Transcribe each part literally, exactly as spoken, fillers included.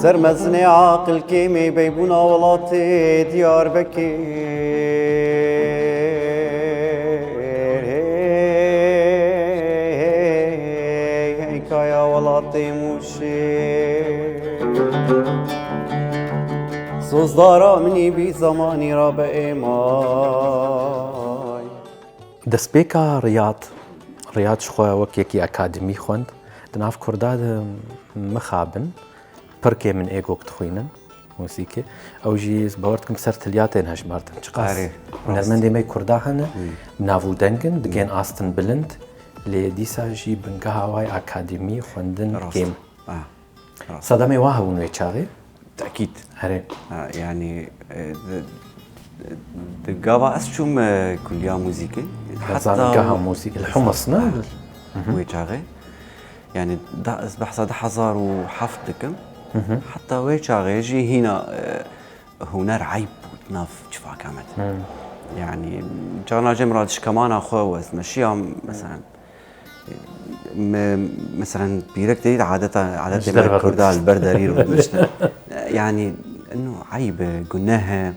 Ser mezinê aqil kêmê beybûna welatê Diyarbekir. Hey, hey, hey, kaya welatê Mûşê. Sozdara minî bî zamanî ra be êmay. Destpêka Riyad, Riyad ji xwe wek yekî akademî xwend. Di nav Kurda de mixabin, pirkê min ê gok dixwînin, muzîkê. Ew jî ez bawer dikim ser tiliya tên hejmartin. Çiqas Erê, rast. Hunermendê me Kurda hene, Hmm. navûdeng in, digên astin bilind, lê dîsa jî bingeha wê akademî xwendin Rast. kêm. Ah, rast. Sedemê wa hebûn wê çaxê? Tekîd. Erê. Ha, yanî, e, di, di gava ez çûm, e, kulliya muzîkê. Heta Zanîngeha muzîkê, li Humus, ne? Ha, wê çaxê. Yanî, da, ez behsa du hezar û heft dikim. Hı hı. Heta wê çaxê jî hîna, e, huner eyb bû di nav civaka me de. Hı. Yanî, carna jê min re ji kemana xwe û ez meşiyam, mesela, me, mesela, pîrek tê de adeta, adetê Ji me derve Kurda rûdişt. li ber derî rûdiştin. Yanî, ino eyb e, guneh e.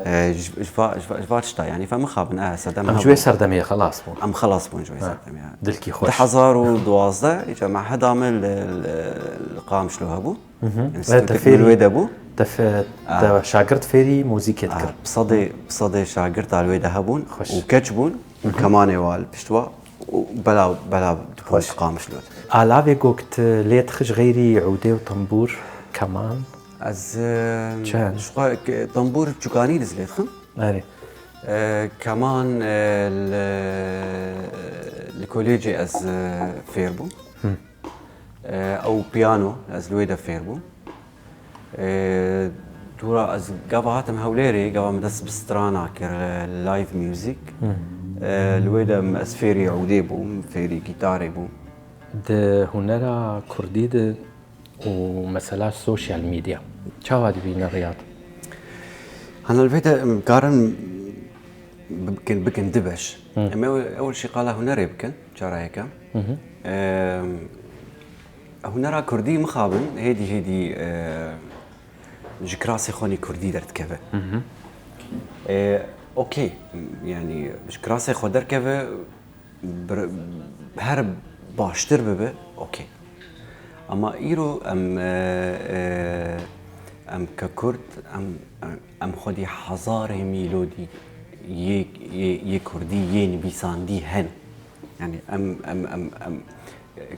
E, ji, ji va-, ji va-, ji va tişta, yanî, fe mixabin, e, sedem Em hebû. ji wê serdemê xelas bûn. Em xelas bûn ji wê Ha, serdemê, ha. dilkî xweş. Du hezar û duwazdeh, îca meheda me li, li, li Qamişlo hebû. Hı hı. Yanî Evet, te stûdyo fêrî, li wê de bû. te fe-, Ah. te şagirt fêrî muzîkê Ah, dikir. bi sedê, bi sedê şagirt a li wê de hebûn Xweş. û keç bûn û Hı hı. kemanê wa li pişt wa û belav, belav dibûn Xweş. di Qamişlo de. Alavê gok tu lê dixî ji xeyrî ûdê û tembûr, keman? Ez, e, Çend? ji xwe ke-, tembûr çûkanî diz lê dixim. Erê. E, keman, e, li, li kolêcê ez, e, fêr bûm. Hı. E, ew piyano, ez li wê de fêr bûm. E, dûra ez gava hatim Hewlêrê, gava min dest bi strana kir, e, live music. Hı. E, li wê de ez fêrî ûdê bûm, fêrî gîtarê bûm. Di hunera kurdî de û mesela sosyal medya. Çawa dibîne Riyad? Hana li vê de em karin bikin, bikin du beş. Hı. Em ew, ew şîqala hunerê bikin, cara yekem. Hı hı. Em, hunera kurdî mixabin, hêdî hêdî, e, ji kirasê xwe nî kurdî derdikeve. Hı hı. E, okey, yanî ji kirasê xwe derkeve, bir-, her baştir bibe, okey. Ama îro em, e, e, em ke Kurd, em, em, em xwedî hezarê mîlodî yê, yê, yê Kurdî, yê nivîsandî hene. Yani em, em, em, em,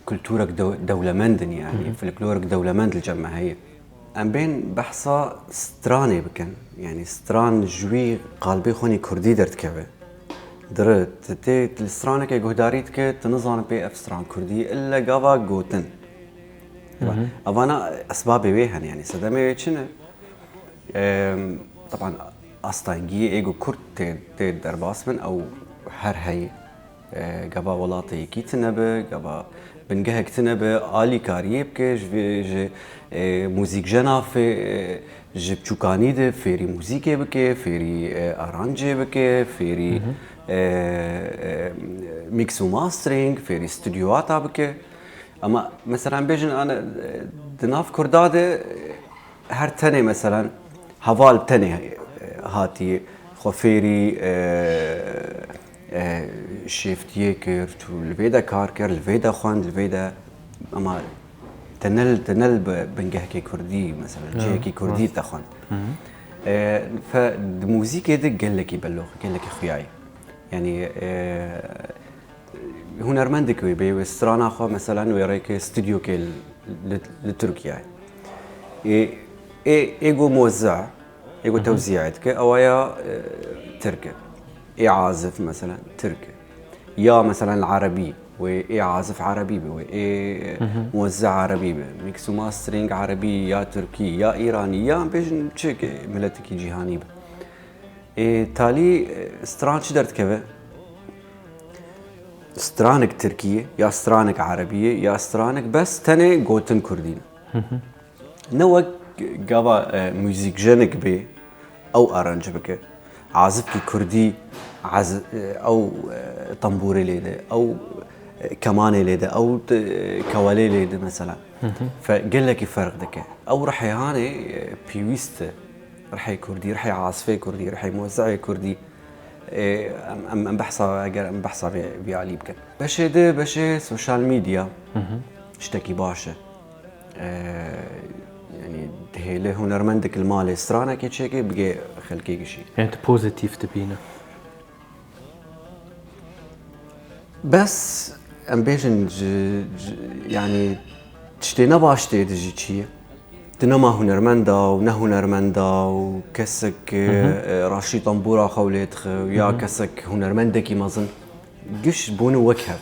kulturek dew-, dewlemend in yani, Hı hı. folklorek dewlemend li cem me heye. Em bên behsa stranê bikin. Yani stran ji wî qalbê xwe nî kurdî derdikeve. Dire, tu tê, tu li stranekê guhdarî dike, tu nizanin pê ev stran kurdî, ille gava gotin. Hı hı. Evana esbabê wê hene, yani sedemê wê çi ne? Em, taban astengiyê ê ku kurd tê, tê derbas bin, ew her heyî. E, gava welatê yekî tune be, gava bingehek tune be, alîkariyê bike, ji vê, ji, e, muzîkjena fê-, e, ji biçûkanî de fêrî muzîkê bike, fêrî, e, arancê bike, fêrî, Hı hı. e, e, mix û mastering, fêrî studyoata bike. Ama mesela bêjin, ane, e, di nav Kurda de, e, her tenê mesela heval tenê, e, hatiye xwe fêrî, e, e, şêftiyê kir, çû li vê de kar kir, li vê de xwend, li vê de, ama te ne, te ne li bi-, bingehkê kurdî, mesela, Ya, cihekî kurdî rast. te xwend. Hı hı. E, fe, di muzîkê de gelekî belox, gelekî xuya ye. Yani, e, hunermendek wê bê, wê strana xwe, mesela, wê rêkê studyokê li, li, li Tirkiye. Ê, ê, ê go muwezza, ê go Hı hı. tewzîa dike, ewa ya, e, Tirk e. Ê azif, mesela, Tirk e. Ya, mesela, li Erebî, wê ê azif Erebî be, wê ê Hı hı. muwezza Erebî be. Mix û mastering Erebî ya Tirkî, ya Îranî, ya bêjin çi miletekî cîhanî be. Ê, talî, e, stran çi derdikeve? Stranek Tirkî ye, ya stranek Erebî ye, ya stranek bes tenê gotin Kurdî ne. Hı hı. Ne wek gava, e, muzîkjenek bê, ew aranc bike. Azifkî Kurdî, az-, e, ew, e, tembûrê lê de, ew, kemanê lê de, ew di, kewelê lê de mesela. Fe-, gelekî ferq dike. Ew rihê hanê, e, pêwîst e. Rihê kurdî, rihê asfê kurdî, rihê mozeyê kurdî. E, em, em, em behsa, eger em behsa vê, vê alî bikin. Beşê di, beşê sosyal medya. Tiştekî baş e. E, yanî dihêle hunermendek li malê stranekê çêke bigê xelkê gişî. Yani tu pozitif dibîne. Bes em bêjin ji, ji, yanî tiştê ne baş tê di jî çi ye? Tu nema hunermenda û ne hunermenda û kesek, e, raşî tembûra xwe lê dixe û ya kesek hunermendekî mezin giş bûne wek hev.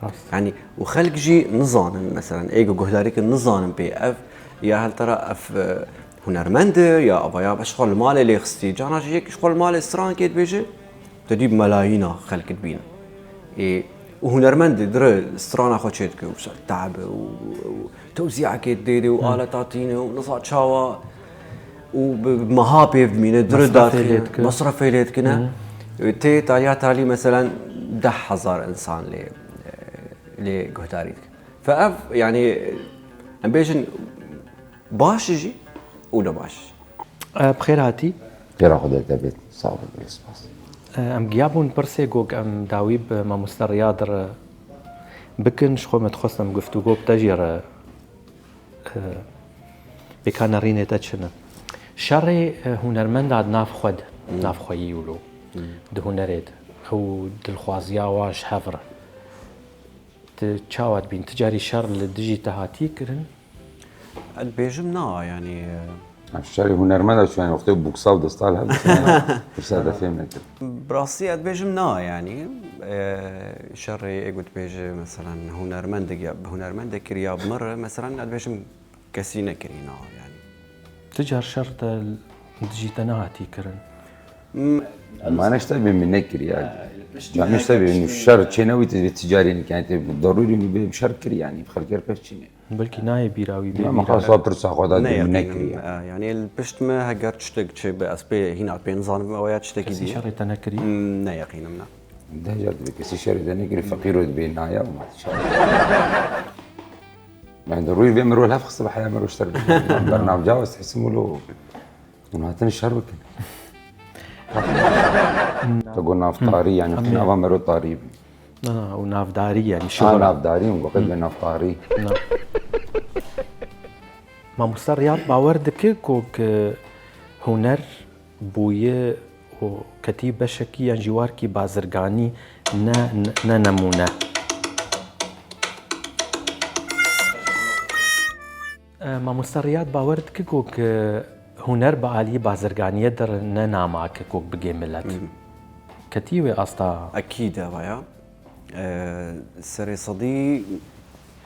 Rast. Yanî û xelk jî nizanin, meselen, ê ku guhdarî kin nizanin pê ev ya heltera ev, e, hunermend e ya ava ya ji xwe li malê lê xistî. Cana jî yek ji xwe li malê strankê dibêje, te dî melayîna xelk dibîne. Ê, û hunermend e, dire strana xwe çê dike û ser te'b e û, û tewzîekê didê û aleta tîne û niza çawa û bi, bi meha pêv dimîne, dire Mesrefê daxî, lê dike. Mesrefê lê dikine. Ê, tê taliya talî, meselen, deh hezar insan lê, lê guhdarî dike. Fe ev, yanî, em bêjin, baş jî û ne baş jî. E, bi xêr hatî. Xêra Xwedê te bêt. Sağ ol, gelek spas. E, em giyabûn pirsê ku em dawî bi mamoste Riyad re bikin, ji xwe me dixwest em guftûgo bi te jî re, e, bêka nerînê te çi ne. Şerê, e, hunermenda di nav xwe de, nav xweyî wilo, di hunerê de. Ew dilxwaziya wan ji hev re. Tu çawa dibîn? Ti carî şer li dijî te hatiye kirin? Ez dibêjim na, yanî, e, Ev şerê hunermend e, çû, yanî, wextê bûksa û desta li hev diçûn, pirsa te fêm nekir. Bi rastî ez dibêjim na, yanî, e, şerê ê ku dibêje, meselen, hunermendek ya bi hunermendek kir ya bi min re, meselen, ez dibêjim kesî nekirî na, yanî. Ti car şer te dijî te nehatî kirin? M- Ma ne ji te bê min nekir ya. Yanî ji te bê min şer çê newî, te vê ticarî nikî, yanî te darûrî min bê şer kir, yanî xelkê pêş çîne. Belkî nayê bîra wî bê. Ma bîra. Xasa pirsa xwe da bê min nekir ya. E, yanî li pişt me heger tiştek çê be, ez pê hîna pê nizanim ew ya tiştekî Kesî dî. Şerê te nekirî? M, ne yeqînim ne. De car dibê kesî şerê te nekirî, feqîro dibê naya û ma şer. Yani di rûyê vê mirov hev xiste bi heya mirov şer bikin. Bernavca west hisim û lo. Hûn hatin şer bikin. Te got navtarî, yani Em ê nava mero tarî bî. Na, na, û navdarî, yani Ha, şuhra. Navdarî û wekî be navtarî. Na. Mamoste Riyad bawer dike ku ki huner bûye û ketî beşekî yan jî warkî bazirganî ne, ne, ne nemûne. E, mamoste Riyad bawer dike ku ki huner bi aliyê bazirganiyê de ne namak e ku bigê milet. Ketî wê asta? Ekîd e vaya. E, serê sedî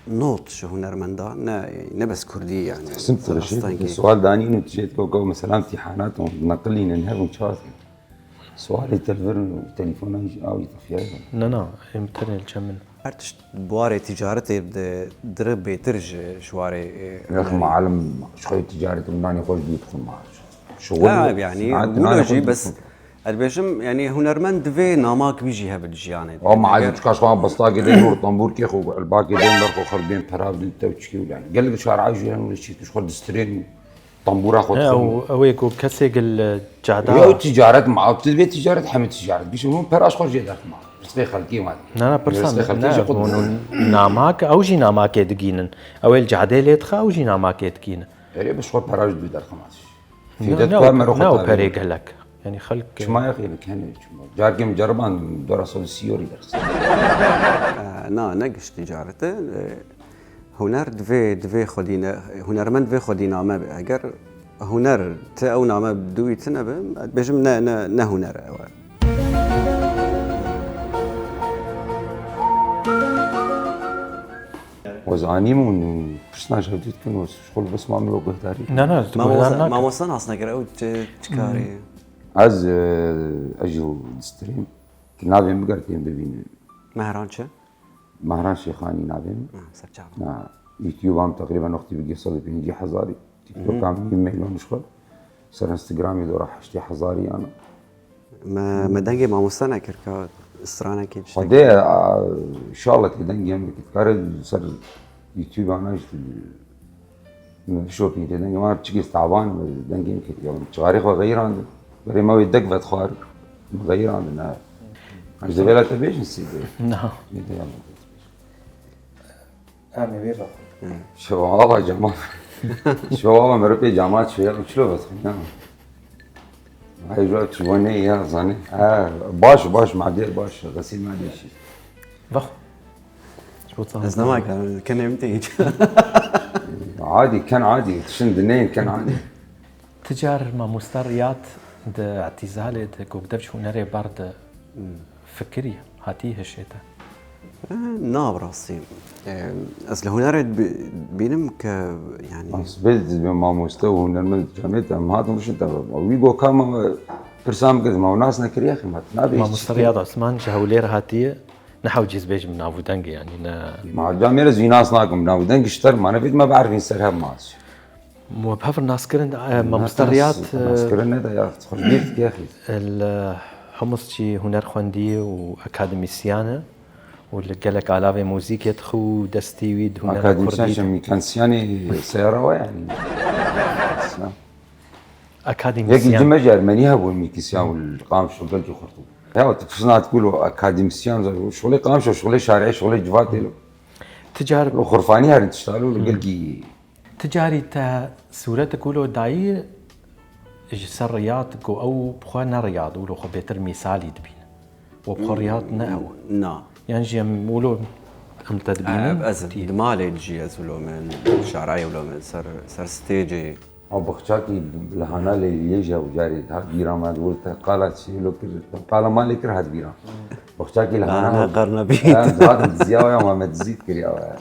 not ji hunermenda, ne, ne bes kurdî yani. Sim Serê tiraşê, astengî. Sual danîn û tijê dike ku mesela îmtîhanat û neqilînin hev û çawa. Sualê te li vir û telefonan jî awî tefiya ye. Na, na, em tenê li çem in. Her tişt bi warê ticaretê de dire bêtir ji, ji warê, e, Yax, hunerî. Malim, ji xwe ticaret û nanê xwe ji dû dixwin ma. Şuxul Ha, yani, sanat wilo nanê xwe jî ji dû bes dixwin. Ez dibêjim, yani, hunermend divê namak wî jî hebe di jiyanê de. Ama ez Eger çika ji xwe bestakê de nûr tambûrkê xwe, elbakê de ber xwe xerbên pera bidin tev çikî û yani. Gelek şara jî hene çî tu ji xwe distirên û tambûra xwe He, dixwin. ew, ew ê ku kesê gil, e, cada Ya ticaret ma, tu divê ticaret hemî ticaret. Gişin hûn pera ji xwe jê derxima. Rizqê xelkê ma. Na, na, pirsan, Rizqê xelkê ne, jî xwe hûn, dixwin. hûn namak, ew jî namakê digînin. Ew ê li cadê lê dixe, ew jî namakê digîne. Erê bi ji xwe pera ji dû derxima. Ne, Fîdet ne, ku em ro ne, xwe ne, o tarî. perê gelek. Yani xelk Çima ya xêlik hene çima? Carkê min ceriban dora sed û sî yorî derxist. E, na, ne giş ticaret e. E, huner divê, divê xwedî ne, hunermend divê xwedî name be. Eger huner ti ew name bi dûî tine be, ez dibêjim ne, ne, ne huner e ew e. Wez anîm û pirsna ji hevdî dikin û ji xwe li bes ma min lo guhdarî. Na, na, tu Mamoste, guhdar nake. Mamoste nas nekir, ew çi, çi karê? Ez, e, ez jî distirêm. Navê min ger tên bibînin. Mehran çi? Mehran Şêxanî navê min. Ha, serçava. Ha, YouTube-a min teqrîben wextî bigê sed û pêncî hezarî. TikTok-a min yê milyon ji xwe. Ser Instagramê dora heştê hezarî yana. Me, me dengê mamoste nekir ka. stranekê Xwedê, a, inşallah tê dengê min bikit. Kare ser YouTube ana işte. Şopîn tê dengê min çikî taban dengê min ketiya. Çigarê xwe xeyirandin. Berê me wê dek vedxwar. Xeyirandin, ne. Ez de vela te bêjin sîdê. Na. Nê de yalan. Em ê vê vexwin. Şewa ava cema. Şewa ava mero pê cema çiya uçlo vatxin ya. Ay jo çiwane ya zane. Ha, baş baş madiyet baş. Gasil madiyet şi. Vexw. Ji bo çawa? Ez nema karim, kenê min tê hiç. Adi ken adi. Tişin dineyim ken adi. Ti car mamoste Riyad di îtîzalê di ku dev ji hunerê ber di fikirî hatî hişê te? Na, bi rastî. Ez li hunerê dibînim ke, yanî. Sibê dibê mamoste û hunermend camêt em hatin rişin te. Wî go ka me pirsa min kir, me nas nekiriye xî me. Nabe Mamoste Riyad Osman ji Hewlêr hatiye, ne hewcî ez bêjim navûdengê, yanî ne. Ma camêre zî nas nakim, navûdeng ji ter mane bêt me bervîn ser hev mas. Mu bi hev naskirin, e, mamoste Riyad, e, Naskirin ne de ya, xweşbîr dike xî. Li Humus jî hunerxwendî û akademîsyen e û li gelek alavê muzîkê dixwe û destî wî di hunera Akademîsyen kurdî şe de. Mîkanisyanê seyara we yanî. Yekî Akademîsyen. cime jî Ermenî hebû Mîkisyan û li Qamşo gelkî xurt bû. Ya tu pisna dikul û akademîsyen şolê Qamşo, şolê şarê, şolê civatê lo. Ti car Lo xurfanî herin tişta lo gelkî. Ti carî te sûretik wilo dayî ji ser Riyad ku ew bi xwe ne Riyad wilo xwe bêtir mîsalî dibîne. We bi xwe Riyad ne ew. Na. Yan jî em wilo em te dibînin. Ez di malê jî ez wilo min, şarayê wilo min ser, ser stêcê. Ew bixçakî li hana lê lê jî ew carî hat bîra me, dibû te qala çi lo kir, qala malê kir hat bîra. Bixçakî li hana. Hana qernebî. Em dihatin diziya we ya me dizî kiriya we.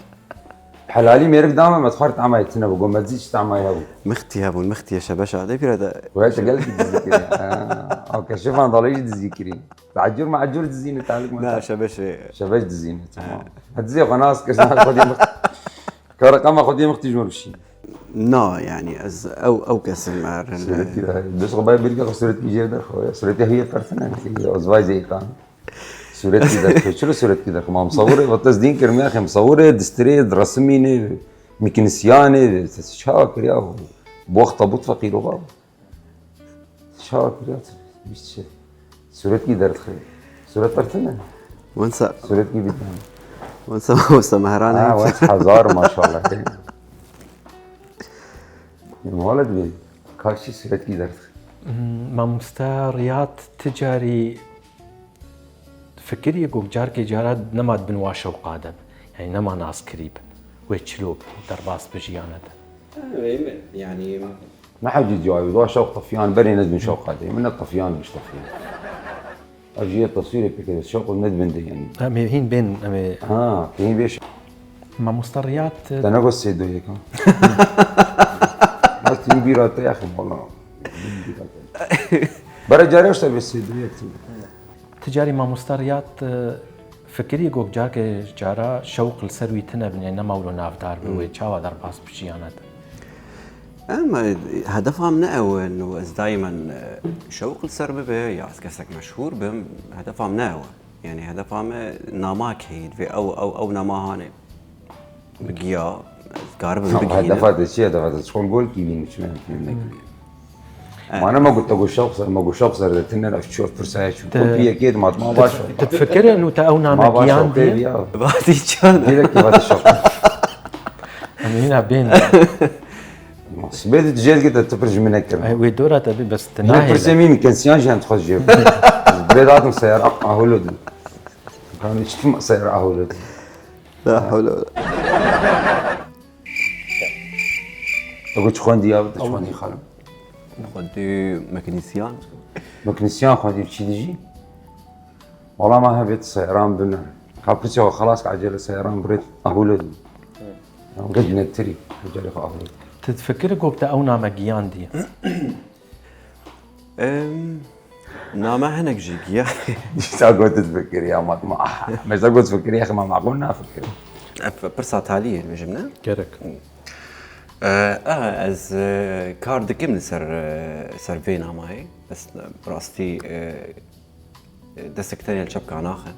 Helalî mêrik da me, me dixwar tamay tine bû, go me dizî çi tamay hebû. Mixtî hebûn, mixtî ye şebeşa. Lê pîre de. Wê te gelkî dizî kiriya. Ha, ew keşifan dalê jî dizî kiriya. Tecur mecur dizîne talik me. Na, şebeşê. Şebeş dizîne, tamam. Ha dizê xwe nas kir, xwedî mixtî. Kara qama xwedî mixtî jor bişî. Na, yanî ez ew, ew kesim er. Suretî de, dest xwe bay birke xwe suretî jê derxwe. Suretî heye pertine. O zvay zeytan. Suretî de, çilo suretî de. Ma misawirê, vat ez dîn kirme, axê misawirê, distirê, resimînê, mîkinisyanê, çawa kiriya. Bu wexta bût feqîr o bab. Çawa kiriya, bîst şey. Suretî derdixe. Suret pertine. Winsa, Suretî bitmem. winsa, winsa mehrane. Ha, wes hazar maşallah. Molet bi karşı sürekli ders. Mamoste Riyad ti carî fikirî ku carkê cara nema di bin wa şewqa de bin. Yani nema naskirî bin. Wê çilo derbas bi jiyana de. Yani Ne hewcî cewabî, wa şewq tefiyan berê ne dibin şewqa de. Min ne tefiyan, min tefiyan. Ev jî ye teswîrê pêkeve, şewq ne dibin de yani. Em ê hîn bên, em ê Ha, hîn bêş. Mamoste Riyad, Te ne got sê do yek ha. Nasıl bir bira te yaxin valla. Bere care işte bir sê do yek. Ti carî mamoste Riyad, e, fikirî ku carkê cara şewq li ser wî tine bin, yani nema wilo navdar bi, wê çawa derbas bi jiyana de? Em, e, hedefa min ne ew in û ez daimen, e, şewq li ser bibe ya ez kesek meşhûr bim, hedefa min ne ew e. Yani hedefa me nama keyî divê ew, ew, ew nama hanê. Bi giya, ez karibim bigihînim. Hedefa te çi hedefa te? Çol gol ki bin içme film ne ki. Mana ma gutta go şewq ser, ma go şewq ser de tine ev çor pirsa ya çu. Kopî yekê de matma baş. Tu fikir in û te ew name Ma baş giyandî? okey ya. Vatî çan. Direkt ki vat şewq. Em hîna bên. Sibê de dijez git tu pir ji min nekir. Ay, wê dora te bê, bes tu Ne pirse nahêle. mî mi kensiyan jî hem dixwaz jê. Bê dadim seyara aholo din. Kan içtim seyara aholo din. La hawle. Ew çi xwendî ya, tu çi xwendî xalim? Xwendî meknîsyan. Meknîsyan xwendî çi dijî? Wala ma hevêt seyaran bine. Ka piçe xwe xelas ka acele seyaran biret ahule din. Red netirî, acele xwe ahule. Tu difikir ku te ew name giyandî? Em, name hinek jî giya. Dişta got difikir ya matma. Mesela got fikir ya xema maqul nafikir. Ev pirsa talî ye dibêjim ne? Gerek. E, e, ez, e, kar dikim li ser, e, ser vê namayê. Bes, e, bi rastî, e, Destek tenê li çepka naxe.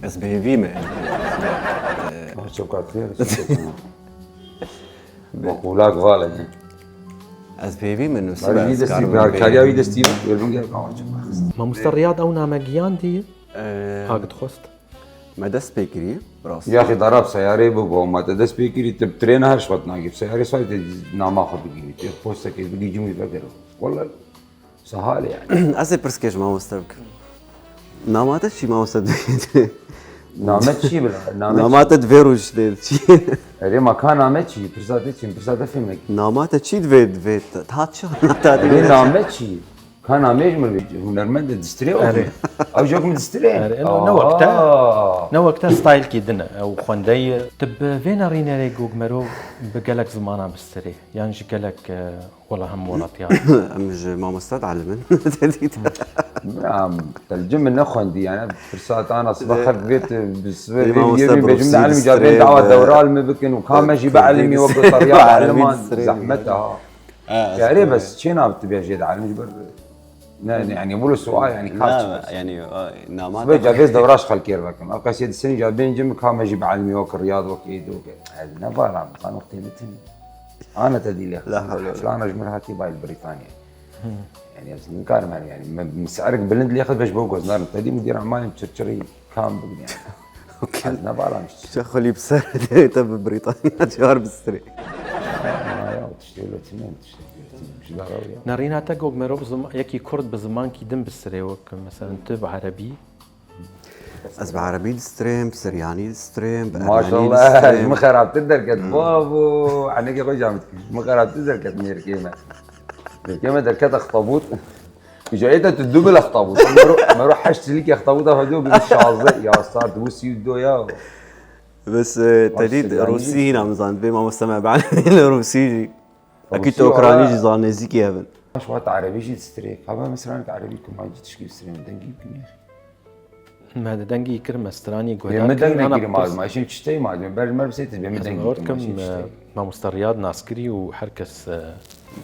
Ez bi hêvî me. Çepka tu ye. Bak, wulak vala ne. Ez bi hêvî me nusî Bari be, wî ez destî karim ber bê. kariya wî destî be. Wê bingel kama çepka. Mamosta Riyad ew name giyandî Ee, ha dixwest. Me dest pê kirî, rast. Ya xî darab seyarê bibo, ma te dest pê kirî, tu bi trêna her şwet nagî. Seyarê say te nama xwe bigirî, tu postekê bigî cimî vegero. Wallahî sehal e yani. Ez ê pirskê ji mamoste bikim. Nama te çi mamoste dibê? Name çi bila? Name Nama te divê roj dê çi? Erê ma ka name çi? Pirsa te çi? Pirsa te fêm nekî. Nama te çi divê, divê ta çi ta Erê name çi? Ka name ji min hunermend e distirê o. Ew jok min distirê. Erê, no, ne wekte. Ne wekte style kî din e. Ew xwendeyê. Tu bi vê nerînerê gog merov bi gelek zimana bistirê. Yan ji gelek e, wela hem welatiyan. Em ji mamoste dielimin. Ram, telcim min nexwendî yani. Fırsat ana sıba xelk vê tu bi sıvê Ê, vê mamoste yê min bejim Rûsî de elmi distirê cevên dawa be. Dewra elmi bikin û ka me jî be elmi wek tarya Elmi elman distirê. Zehmet ha. Yani bes çê nav tu bejê de elmi ji ber. Ne, ne, yani bu sual yani kaç. Yani, nama Sıba cevêz Dewra ji xelkê bikim. Ev qesê disin cevên cim ka me jî be elmi wek riyad wek êd wek. Ez ne baram, kan wek têbitin. Ana te dîlê. La hawle wala Şana ji min hatî bay Britanya. Yani ez nikarim her yani. Me, me serik bilind lê xwe beş bo goz narim. Te dî mudir amanê çirçirî kam bigin yani. Ez ne balam işte. Çe xulî bi ser dê te bi Britanya çar bistirê. Ya tiştê lo tine tiştê. Ji dara ya. Nerîna te gog merov bi zim- yekî kurd bi zimankî din bistirê wek mesela tu bi erebî. Ez bi erebî distirêm, bi siryanî distirêm, bi Maşallah, ji min xerabtir derket. Babo, enekê xwe camit kir. Ji min xerabtir derket mêrkê me. Mêrkê me derket extabût. Îca ê te tu du bil extabût. Mero, mero heşt silîk extabût, ev hediyo bi şazdeh. Ya sar, tu sî û du ya. Bes e, te dît, Rûsî hîna min zand. Bê mamoste me be'elmî li Rûsî jî. Ekî tu Okranî jî zan nêzîkî hev in. Şuat erebî jî distirê. Ka be mesela erebî kumacî tişkî distirê. Dengî bikî. Me de dengî kir me stranî Yê guhdar min deng kir, ana nekirî pirs- malum. Ayşem çiştey malum. Ber mer bisê tizbe min Ez deng ewar kim kim Ayşem çiştey. Mamosta Riyad naskirî û her kes e,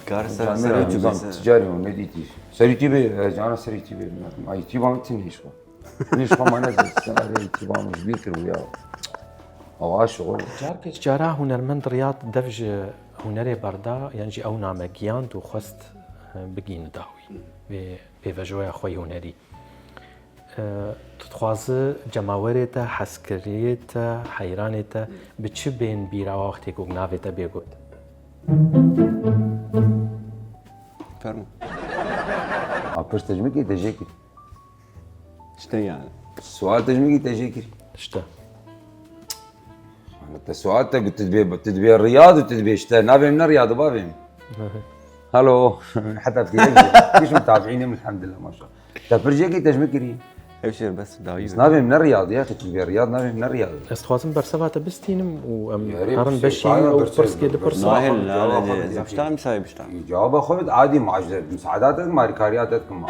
Kar ser Canım ser ya, ucu nizam bize. Ticari o ne diyeceğiz? Serî tî bê, e, cana serî tî bê. Ay tî bam tin nêşko. Nêşko ma ne serî tî bam ji bîr kir ya. Awa şuxul. Carkê cara hunermend Riyad dev ji hunerê berda yan jî ew name giyand û xwest e, bigîne dawî vê pêvejoya xwe yê hunerî. E, Tu dixwazi cemawerê te, hezkiriyê te, heyranê te bi çi bên bîra wextê ku navê te bê got? Fermo. A pişt te ji min kê te jê kir. İşte yani. Sual te ji min kê te jê kir. İşte. Te sual te got tu dibê, tu dibê riyad û tu dibê işte. Navê min ne riyad û bavê min. Hello. Heta pêrek. Kuş min tabiînim elhamdülillah maşallah. Te pir jê kê te ji min kirî. Hevşêr bes dawî be. Navê min ne riyad ya, tu dibê riyad navê min ne riyad. Ez dixwazim berseva te bistînim û em Yarê herin pirsê, beşî bayağı ew pirsê, pirskê di pirsê. pirsa. Nahil Cevap nahil xwe zafştan müsaade biştan. Cevaba xwe bid adî macide, misaada te, marîkariya te dikim ma.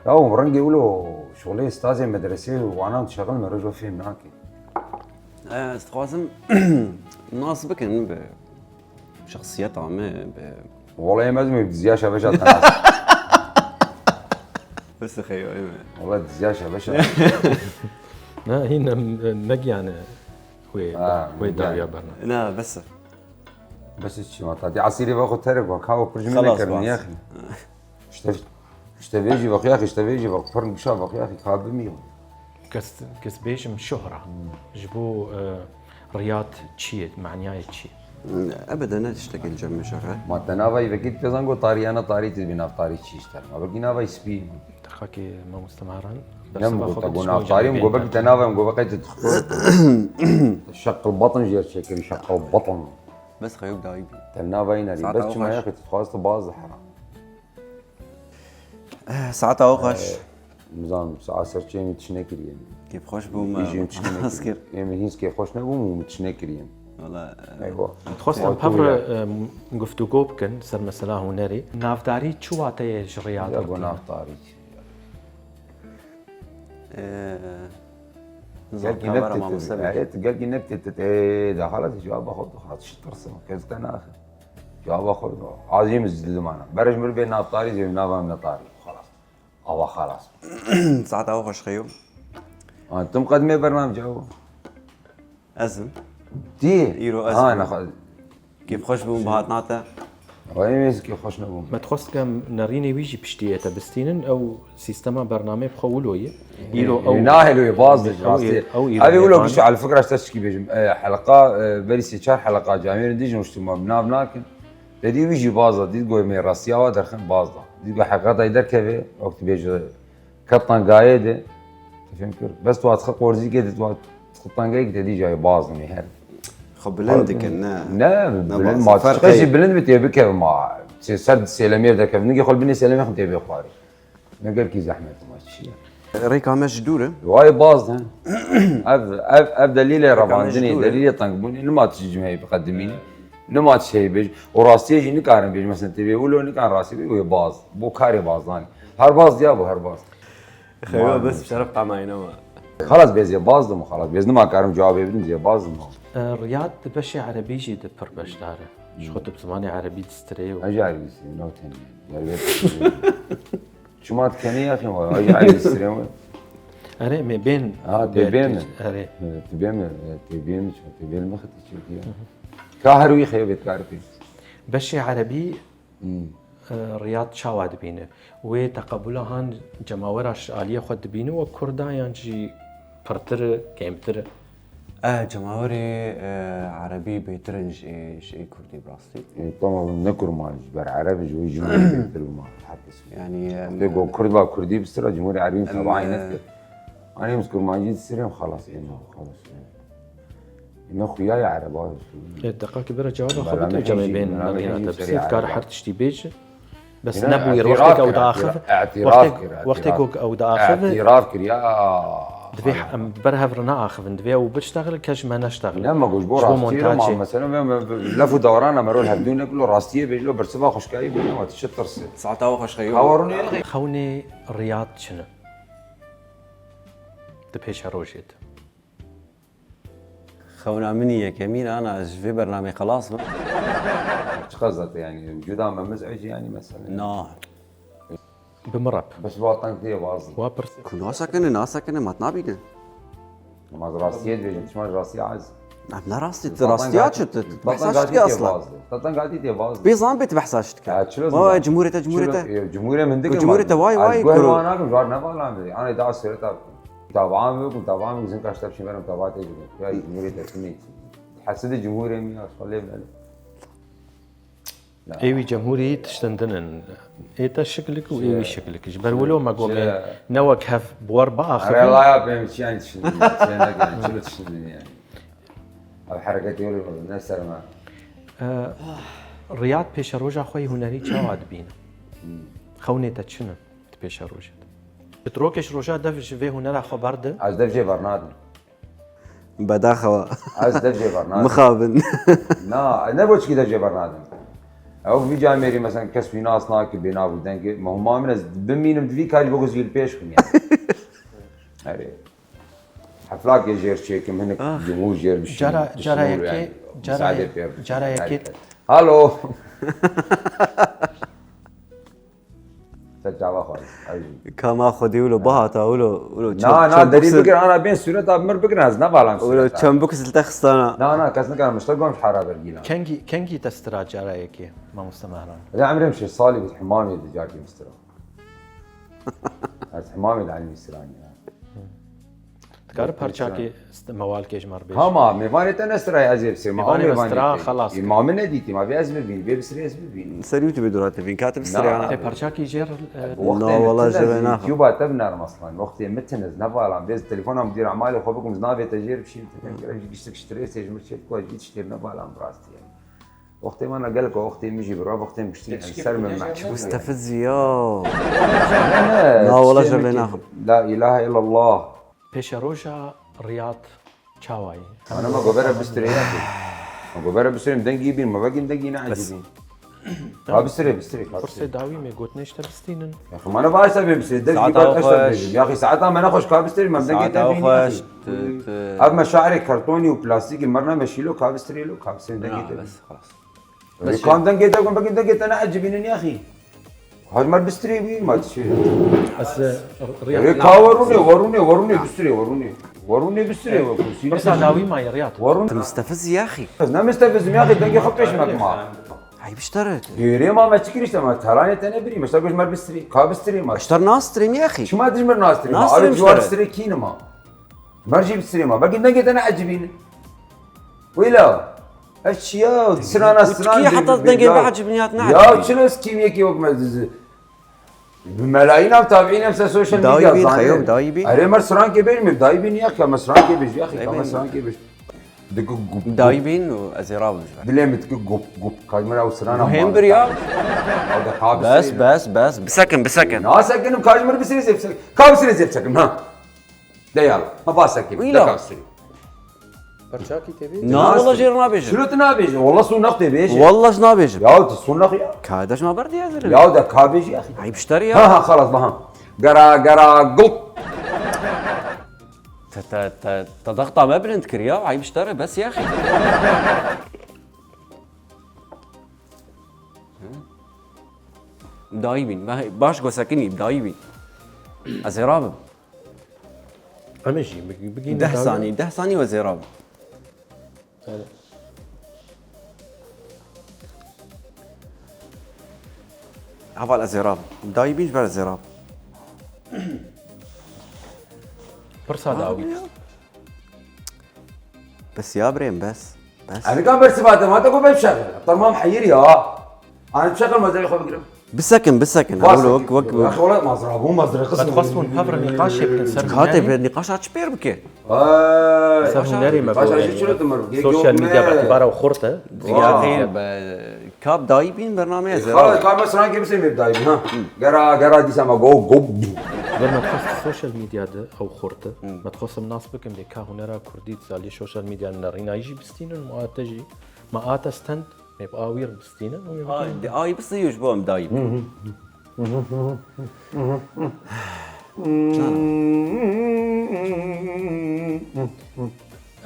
Ya û rengê wilo şolê stazê medresê û wanan dişexil me roj fêm nake. Ez dixwazim nas bikin bi şexsiyeta me, bi... Wala em ez mi diziya şeveşa te nas. Bes xeyo eme. Wala diziya şeveşa. Ne, hîn em, em negiyane wê, Ha, wê yani. dawiya berna. Na, bes. Bes çi ma ta. Di asîrê ve xwe terek bak. Ka o pirjimê Xelas, nekerin bas. yaxin. İşte, işte vêjî bak, yaxi işte vêjî bak, pir nişa bak, yaxi ka bimî. Kes, kes bêjim şuhra. Ji bo e, riyad çi ye, maniyayê çi ye? Ebede ne tiştekê li cem min şexe. Ma te navayî vekî dikez ango tarî ya ne tarî tu dibî nav tarî çi işte. Ma belkî navayî spî. Derxakê mamoste Maran. Ne min got te go nav tarî, min go belkî te navayî, min go belkî te dixwar. Şeqil batın jêr çekirî, şeqil batın. Bes xeyo dawî bî. Te navayî nerî. Saeta Bes çima xweş. Yaxî tu dixwaz tu baz dihera. Eh, saeta o xweş. Nizam, saet ser çê min tişne kiriye. Kêf xweş bû me. Îjî min tişne Nas kir. kiriye. Em hîns kê xweş nebû, min tişne kiriye. Wala. Eywa. Dixwastim pevre em, guftûgo bikin ser mesela hunerê. Navdarî çi wateyê ji riyad Ya go dikine? nav tarî. Eh, Gelkî Zafkara ne mamoste têtibî. bî. Evet, gelkî ne têtibî. Ê, de xalas cevaba xwe dixwaz, şi tirsim. Kes te naxe. Cevaba xwe dixwaz. Azîm zilmana. Berij mir bê nav tarî, zê nava min tarî. Xalas. Ava xalas. Saeta we xweş Xeyo. Ha, tu miqedimê bernamê cawo. Ez im. Dî? Îro ez Ha, im. nexwe. Kêfxweş bûm bi hatina te. Wayê mêzikê xweş nebûm. Me dixwest ke nerînê wî jî piştî yê te bistînin, ew sîstema bernameyê bi xwe wilo ye. Îro ew Nahêlo wê baz de rastî. ew Ev ê wilo îrfan- gişt al fikra ji te çikî bêjim. E, heleqa, e, berî sê çar heleqa camêrin dî jî hiştim me nav nakin. Te dî wî jî baz da, dî goy me rastiya wa derxin baz da. Dî goy heqeta yê derkeve, wek tu bêjî, ket tangayê de. Tu fêm kir. Bes tu atxi qorzîkê de, tu atxi tangayê ki te dî cayê baz me her. Xwe bilind dikin, ne. Ne, Ne bilind baz. ma Ferqe çiqe ye. jî bilind bi tê bikeve ma. Sê ser sêlemê derkeve. Nigê xwe binê sêlemê xwe tê bê xwarê. Ne gelkî zehmet ma çi ye. Rêka me ji dûr e. Wayê baz ne. Ev, ev, ev delîlê Rêka me revandinê, ji dûr e. Delîlê tengbûnê. Nima tu ji cim heyî biqedimînî. Nima tu heyî bêj. Û rastiyê jî nikarin bêj. Mesela tê bê wilo nikan rastî bê, wê baz. Bo karê bazdanê. Her baz diya bo her baz. Xeyo bes şeref qemayne me. Xalas bêz ya baz dim, xalas. Bêz nima karim cevabê bidim, zê baz dim. E, Riyad di beşê erebî jî di pir beşdar e. Ji xwe tu bi zimanê erebî distirê û Eja erbîsî, no tenê. Derbê. Çima dikenî yaxin var? Eja erbîsî. Erê, me bên. Ha, tê bên mi? Erê. Tê bên mi? Tê bên mi? Tê bên mi xitî çi diye? Ka her wî xeybet karî pê. Beşê erebî e, Riyad çawa dibîne? Wê teqebula han cemawera ji aliyê xwe dibîne wek Kurda yan jî pirtir e, kêmtir e? E, cemawerê e, erebî bêtir in ji ê, ji ê kurdî bi rastî. E, tamam, ne kurmancî, ber ereb ji wê cumhurî bêtir bû ma. Herkes. Yani e, Tê go kurd va kurdî bistira cumhurî erebî tebaa e, nekir. Anê biz kurmancî distirêm xalas êma, xalas êma. Êma xuya ya ereba. E, deqakî bira cevaba xwe Bela bide me cemê hêjî, bên bela me nerîna hêjî te serî bisî dikare ereba. her tiştî bêje. Bes Êna nebûye îtiraf wexteke kir, ew diaxive. îtiraf, îtiraf kir, Wextê îtiraf. Ku ew diaxive. Îtiraf kir ya. Divê em ber hev re neaxivin, divê ew biştexile, ke ji me neştexile. Ne me goş bo Ji bo rastî re ma montajê. mesela me, me lef û dawrana me rol hevdû nekilo rastiyê bêjilo bersiva xweşkayî bû ne wa tu çi tirsê. Saeta we xweş Xeyo. Kawarûnê. Xewnê Riyad çi ne? Di pêşerojê de. Xewna min î yekemîn ana ez ji vê bernameyê xelas bim. Çiqas zate yani vücuda me miz'ecî yani mesela. Na. Bi min re bi. Bes vatan tê vazî. Wa pirs. Ku nasekine, nasekine, mat nabîne. Ma rastiyê dibêjim, çima rastiyê ez. Em ne rastî, tu rastiya çi tu? Tu behsa çi dikî aslan? Tatan gatî tê vazî. Bê zan bê tu behsa çi dike. Ya, çilo Vay, zan. cumhuriyete, cumhuriyete. Çilo, e, cumhuriyê min Ku dike. cumhuriyete vay, vay, Guhê kuro. Wan nakim, jar nevala me. Anê da sireta. Tavama me, ku tavama me, zin kaşta çimerim tava tê gidim. Ya cumhuriyete timi. Hesidi cumhuriyê min ya, xalê bile. Ê wî cemhûrî tiştin din in. Ê te şiklik û ê wî şiklik. Ji ber wilo me got me ne wek hev bi wer biaxivin. Arelaya pêm çi yani tiştin din. Çi ne yani, çilo tiştin din yani. Ev hereketê wilo ne ser me. E, Riyad pêşeroja xwe yê hunerî çawa dibîne? Xewnê te çi ne di pêşerojê de? Ji rokê ji roja dev ji vê hunera xwe berde? Ez dev jê bernadim. Bedaxewa. Ez dev jê bernadim. Mixabin. Na, ne bo çikî dev jê bernadim. Ew vî camêrî mesela kes wî nas nake bê nav û dengê. Me huma min ez bimînim di vî karî bo ku ez wî li pêş xim yani. Erê. Heflakê jêr çêkim, hinek cumhur jêr bişînim. Cara, cara yekê, cara, Müsaade pê bike. Cara yekê. Halo. Te çava xwe. Ay. Kama xwedî wilo bihata wilo, wilo Na, na, derî bikir, ana bên sûreta mir bikir, ez ne balam wilo çembuk silte xistana. Na, na, kes nikare mişte gom ji hara bergîlan. Kengî, kengî te stira cara yekê, mamoste Mehran? Ez emrê min şeş salî bî, himamê di carkê min stira. Ez himamê de elmî siranî ya. Dikare parçakê st- mewalkê ji me re bêje? Hama, mêvanê te nestirayê ez ê bisirêm. Mêvanê Ew me stira, xelas. Îmamê nedîtî, ma vê ez bibîn, vê bisirê ez bibîn. Ser YouTube dûra te vîn, kate Na. bistirê ana. Te parçakî jêr e, Wextê Na, wala min jêre tine naxim. YouTube-a te binarim aslan. Wextê min tine ez nevalam. Vê telefona min dîr emalê xwe bikim, ez navê te jêr bişînim. Te fêm kir, ez jî giştik ji strêsê ji min çêdikwa, ez jî tiştê nevalam bi rastî. Wextê mana gelek wextê min jî bi ra, wextê min giştî, yani ser min mehkûm. Mustefizî ya. Ne, Na, wala tiştê jêre min naxim. La ilahe illallah. Pêşeroja Riyad çawa ye? Ana ma govere bistirê ya. Ma govere bistirê dengî bîn, ma vegîn dengî ne ecibîn. Ka bistirê, bistirê, ka bistirê. Pirsê dawî me gotinê ji te bistînin. Ya xwe mana va esa bê bistirê, deng Saeta bî bar xweş. Esa bêjim. Ya xî saeta me ne xweş, ka bistirê, ma dengê te Saeta bîn. xweş. Tu, tu. Ev me şairê kartonî û plastîkî, me ne meşîlo, ka bistirê lo, ka bistirê dengê te. Ya, bes, xelas. Wê kam dengê te, kum begîn dengê te ne ecibînin ya xî. Hacmer bistirê wî ma çi? Ez, e, Riyad. Rê ka werûnê, werûnê, werûnê bistirê, werûnê. Werûnê bistirê, we kursî. Pirsa dawî ma ye, Riyad. Werûn. Tu mistefizî yaxî. Ez ne mistefizim yaxî, dengê xwe pêş me dima. Hey biştere. Gêrê ma me çi kirîşte ma, teranê te ne birî, me şta goş mer bistirê, ka bistirê ma. Bişter nastirê mi yaxî? Çima dijmir nastirê ma? Nastirê abi mi ciwar ştere? Bistirê kî nima? Mer jî bistirê ma. Belkî dengê te ne ecibîne. Wîla. Ev çi ya? Sirana, sirana. Heta dengê be ecibîne hat ne. Ya çi ne kîmyekî wek me dizi. Bi melayîn av tabiîn em ser social media zanê. Dayî bîn, xeyo, dayî bîn. Erê mer strankê bêj mi? Dayî bîn ya ka me strankê bêj ya xî ka me strankê bêj. Dayî bîn û ez ê rabim ji ber. Dilê min dike gup gup. Kajmir ew sirana. Muhim bir ya. Bes, bes, bes. Bisekin, bisekin. Na sekinim kajmir bisirê zê bisekin. Ka bisirê zê bisekin ha. De yala. Ma ba sekinim. Wîla. De ka bisirê. Perçakî tê bê? Na, wala jê re nabêjim. Şilo tu nabêjim. Wala sûnax tê bêjim. Wala ji nabêjim. Ya tu sûnax ya. Ka de ji ma ber diye zirin. Ya de ka bêjî ya. Ay bişter ya. Ha ha xalas baha. Gera gera gulp. Te, te, te, te dexta me bilind kir ya. Ay bişter e, bes ya. Dayî bîn. Baş go sekinî, dayî bîn. Ez ê rabim. Em ê jî bigî-, bigîne deh dawî. Sanî, deh sanî wezê rabin. Evet. Heval ez ê rabim. Dayî bîn ji ber ez ê rabim. Pirsa dawî. Bes ya birêm, bes. Bes. Enikan bersiva te ma te ku ben şexil. Tamam heyir ya. Ana şexil mazayê xwe bigirim. Bisekin, bisekin. Wek, wek, wek. Wek, wek, mazra bû, mazra qism. Xwest hûn hev re nîqaşê bikin ser Katê hûnerê. Bi nîqaşa çi pêr bike? Ay. Ser hûnerê me. Baş ajî çilo tu mer. Social media be, tibara xurt e. Ziya xêr be. Kap dayî bîn bernameye zera. Xala, kap me strankê bisê me dayî bîn, ha. Gera, gera dîsa me go, go. Wer me dixwest social media de ew xurt e. Me dixwest em nas bikim de ka hunera kurdî di salî social media nerînayî jî bistînin û ate jî. Me ate stand. Ê, bi awîr bistînin û ê Ay, bikînin. Di ay bistî ji bo em dayî.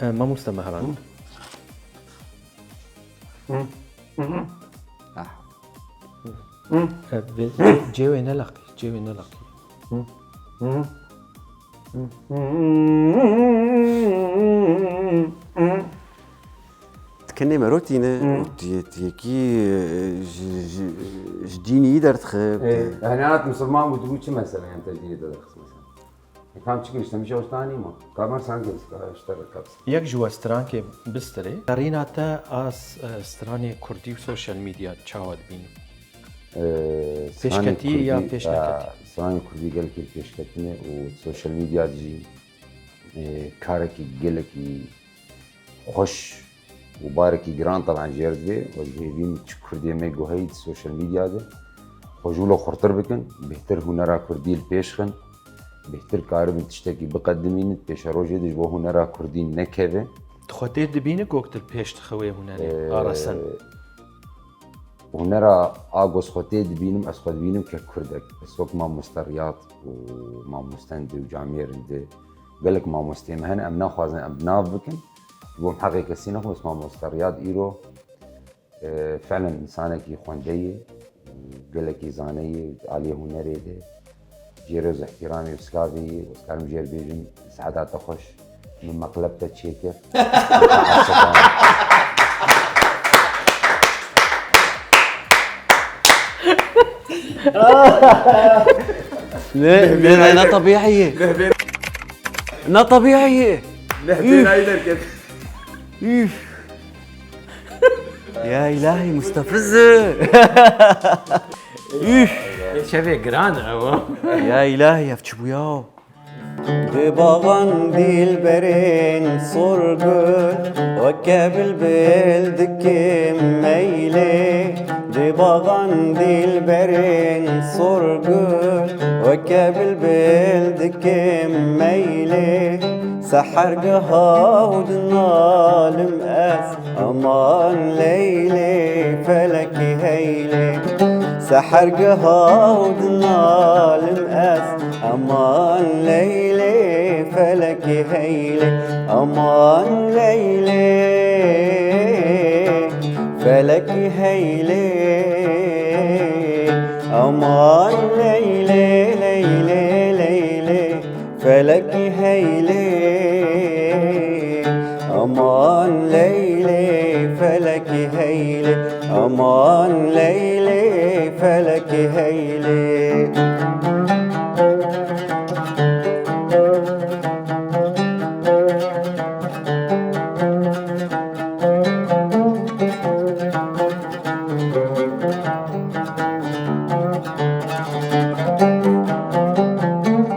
E, mamoste Mehran. Ah. E, vê, cê, cê wê nelaqî, cê wê nelaqî. Dikinê merotî ne, Hmm. û tu yê, tu yekî, e, ji, ji, ji dînî derdixe. Ê, yani hat Musulman bû, tu bû çi mesele, yani te dînê te derxist mesela? E, tam çi işte, bir şey hoştan ama. Kamer sen de işte, işte, kaps. Yek ji we strankê bistirê. Derîna te a s-, e, stranê kurdî û social media çawa dibînî? E, Pêşketî stranê ya kurdî, pêşneketî? E, stranê kurdî gelekî pêşketine û social media jî, e, karekî gelekî xweş û barekî giran telan jêr dibê. Ez hêvîm çi kurdê me guheyî di social media de xwe jûlo xurtir bikin, bêhtir hunera kurdî li pêş xin, bêhtir karibin tiştekî biqedimînin, pêşerojê de ji bo hunera kurdî nekeve. Tu xwe tê dibînî ku tu li pêş dixe wê hunerê, Ee, a resen? Hunera a ku ez xwe tê dibînim, ez xwe dibînim ke kurdek. Ez wek mamoste Riyad û mamosten di û camiyê rinde gelek mamosteyê me hene, em naxwazin em bi nav bikin. Ji bo em heqê kesî nexwe, bes mamoste Riyad îro, e, felen însanekî xwendeyê, gelekî zaneyê, aliyê hunerê de. Jê re ez îhtîramê û sikavê yê, ez karim jê re bêjim, saeta te xweş, min meqleb te çêkir. Ne, ne, ne, ne tebîî ye. Ne tebîî ye. Üf. Üf. Ya îlahî, mustefiz e. Üf. Şevê giran e o. Ya îlahî, ev çi bû ya? Di baxan dîlberên sor gul, weke bilbil dikim meylê. Di baxan dîlberên sor gul, weke bilbil dikim meylê. Sehergeha û dinalim ez, aman Leylê, felekî heylê. Sehergeha û dinalim ez, aman Leylê, felekî heylê. Aman Leylê, felekî heylê. Aman leylê, leylê, leylê, felekî heylê. Aman leylê, felekî heylê. Aman leylê, felekî heylê.